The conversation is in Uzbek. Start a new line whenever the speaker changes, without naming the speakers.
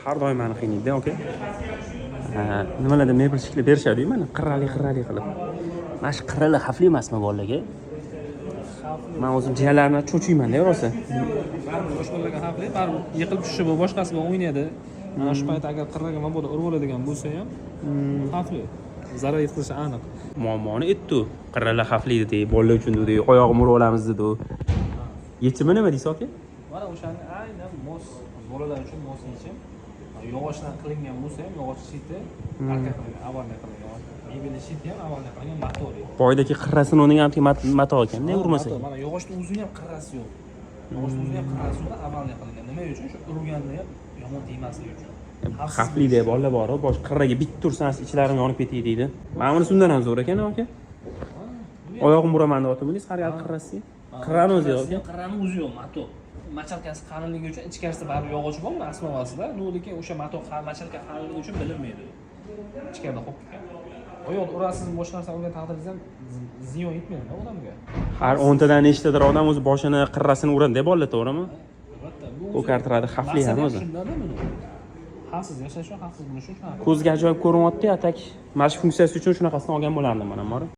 Har doim mani qiynaydi, aka. Nimalarda мебельщик lar berishadi-yu, mana qirrali qirrali qilib. Mana shu qirralar xavfli emasmi bolalarga? Man o'zim jiyanlarimdan cho'chiyman-da rosa.
Baribir yosh bolalarga xavfli, baribir yiqilib tushishi bu, boshqasi bilan o'ynaydi. Mana shu payt agar qirraga mabodo urib oladigan bo'lsa ham, xavfli, zarar yetkazishi aniq.
Muammoni aytdi. Qirralar xavfli dedi, bolalar uchun dedi, oyog'im urib olamiz dedi. Yechimi nima deysiz, aka?
Mana o'shanga aynan mos, bolalar uchun mos yechim. Yog'ochdan qilingan bo'lsa ham, yog'och щит i arka qilingan, овальный qilingan, mebel щит i ham овальный qilingan, matoli.
Boydagi qirrasini o'rniga ham mato ekan, ne urmasa.
Mato. Mana yog'ochni o'zini ham qirrasi yo'q, yog'ochni o'zini ham qirrasi yo'q, овальный qilingan. Nima uchun? Shu urganda ham yomon tegmasligi uchun. Xavfsiz.
Xavfli deb bolalar bor, bosh qirraga bitta ursangiz, ichlarim yonib ketadi deydi. Mana bunisi undan ham zo'r ekan, aka. Oyog'im uraman deyaptimiz har gal qirrasiga. Qirrani o'zi yo'q aka.
Qirrani o'zi yo'q, mato. Мочалка si qalinligi uchun, ichkarisida baribir yog'och bor основа sida, но lekin o'sha mato, мочалка qalinligi uchun bilinmaydi ichkarida qolib ketgan. Oyoqni urasiz, boshqa narsa urgan taqdiringizda ham ziyon yetmaydi odamga.
Har 10 tadan nechtadir odam o'zi boshini qirrasini uradi deb bolalar, to'g'rimi?
Albatta, bu
Ko'kartiradi, xavfli ham
maqsadi
o'zi.
Shundada buni xavfsiz yashash uchun, xavfsiz bo'lish uchun shunaqa.
Ko'zga ajoyib ko'rinyapti, а так mana shu funksiyasi uchun shunaqasini olgan bo'lardim man ham.